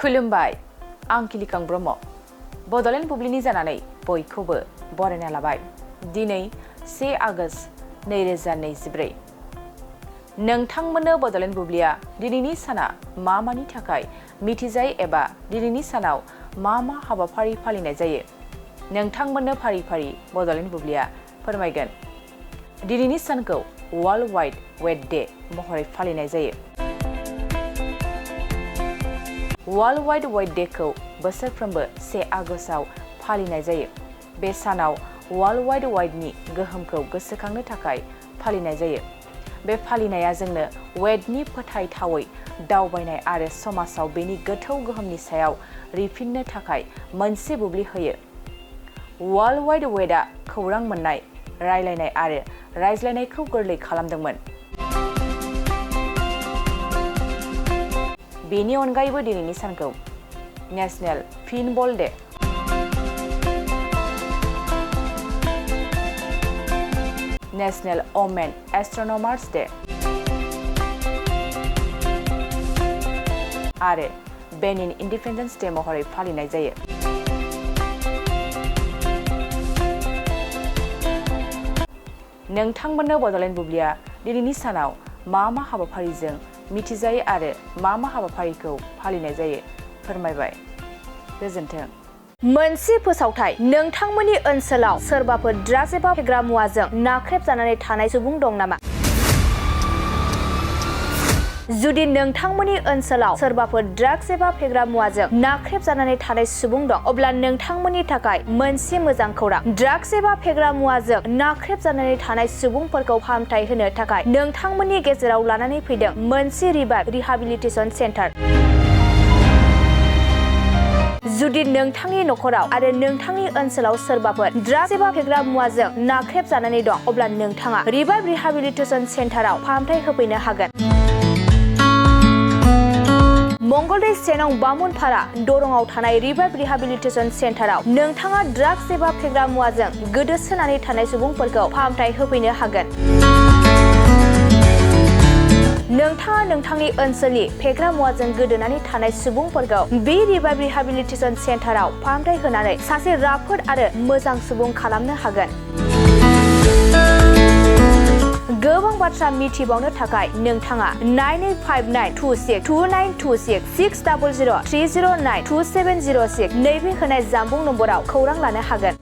खुलुमबाय आं किलिकां ब्रह्म बड'लेण्ड बुब्लिनि जानानै बयखौबो बरायना लाबाय दिनै 1 आगस्ट 2024 नोंथांमोननो बड'लेण्ड बुब्लिया दिनैनि साना मानि थाखाय मिथिजायो एबा दिनैनि सानाव मा हाबाफारि फालिनाय जायो नोंथांमोननो फारि फारि बड'लेण्ड बुब्लिया फोरमायगोन दिनैनि सानखौ वर्ल्ड वाइड वेट डे महरै फालिनाय जायो वर्ल्ड वाइड वेट डे खौ बोसोरफ्रोमबो 1 आगस्टआव फालिनाय जायो बे सानाव वर्ल्ड वाइड वेटनि गोहोमखौ गोसोखांनो थाखाय फालिनाय जायो बे फालिनाया जोंनो वेटनि फोथायथावै दावबायनाय आरो समाजाव बेनि गोथौ गोहोमनि सायाव रिफिननो थाखाय मोनसे बुब्लि होयो वर्ल्ड वाइड वेटआ खौरां मोननाय रायलायनाय आरो रायज्लायनायखौ गोरलै खालामदोंमोन बेनि अनगायैबो दिनैनि सानखौ national pinball day national women astronomers day आरो बेनिन इन्डिपेन्डेन्स डे महरै फालिनाय जायो नोंथांमोननो बड'लेण्ड बुब्लिया दिनैनि सानाव मा हाबाफारिजों मिथिजायो आरो मा हाबाफारिखौ फालिनाय जायो फोरमायबाय गोजोन्थों मोनसे फोसावथाय नोंथांमोननि ओनसोलाव सोरबाफोर ड्राग्स एबा फेग्रा मुवाजों नाख्रेबजानानै थानाय सुबुं दं नामा जुदि नोंथांमोननि ओनसोलाव सोरबाफोर ड्राग्स एबा फेग्रा मुवाजों नाख्रेबजानानै थानाय सुबुं दं अब्ला नोंथांमोननि थाखाय मोनसे मोजां खौरां ड्राग्स एबा फेग्रा मुवाजों नाख्रेबजानानै थानाय सुबुंफोरखौ फाहामथाय होनो थाखाय नोंथांमोननि गेजेराव लानानै फैदों मोनसे रिहेबिलिटेसन सेन्टार जुदि नोंथांनि नखराव आरो नोंथांनि ओनसोलाव सोरबाफोर ड्राग्स एबा फेग्रा मुवाजों नाख्रेबजानानै दं अब्ला नोंथाङा रिहेबिलिटेसन सेन्टाराव फाहामथाय होफैनो हागोन मंगलदै सेनं बामुनपारा दरंआव थानाय रिहेबिलिटेसन सेन्टाराव नोंथाङा ड्राग्स एबा फेग्रा मुवाजों गोदोसोनानै थानाय सुबुंफोरखौ फाहामथाय होफैनो हागोन नोंथाङा नोंथांनि ओनसोलनि फेग्रा मुवाजों गोदोनानै थानाय सुबुंफोरखौ बे रिहेबिलिटेसन सेन्टाराव फाहामथाय होनानै सासे राफोद आरो मोजां सुबुं खालामनो हागोन गोबां बाथ्रा मिथिबावनो थाखाय नोंथाङा 9859262926 60030927006 नैबे होनाय जानबुं नम्बराव खौरां लानो हागोन